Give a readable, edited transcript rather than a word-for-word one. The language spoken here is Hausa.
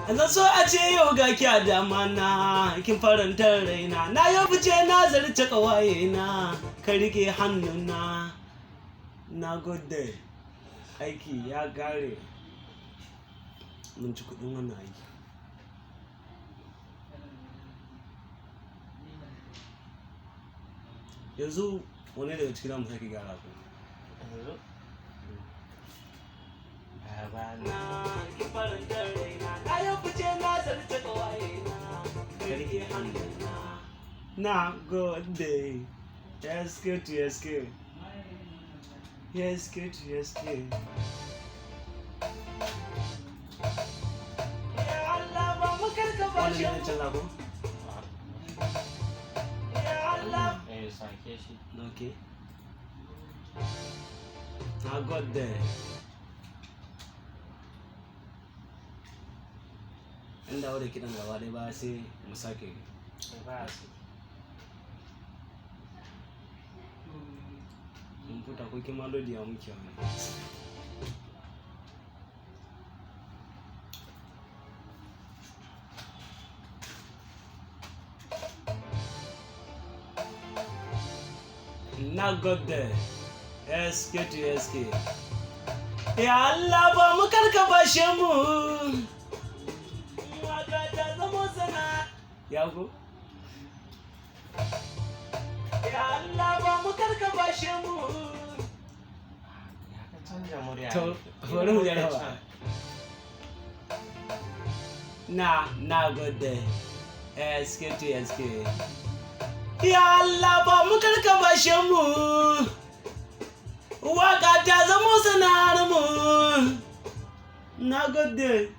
Zan so a ce yau ga ki a dama na, kin faranta raina. Na yau fice na zarce kawaye na, ka rike hannuna. Na gode. Aiki ya kare. Mun ci kuɗin wannan aiki. Yanzu wani daga cikin mu sake gyara ku? Yanzu baba. Na kin faranta raina. Na yau fice na zarce kawaye na, ka rike hannuna. Na gode. SK to SK. SK to SK. Ya Allah ba mu karka ba shi. Wannan canza ko? Ya Allah. Eh, sake shi. Okay. Na gode. In dawo da kiɗan gaba ɗaya ba sai mu sake. Ba su. Mun futa ko kin ma lodi ya muke wani. Na gode. SK to SK. Ya Allah ba mu karka bashe mu. Waka ta zamo sana. Ya ko? Ya Allah ba mu karka bashe mu. Ya ka canja murya? To, bari mu jarraba. Na gode. SK to SK. Ya Allah ba mu karka bashe mu. Waka ta zamo sana'ar mu. Na gode.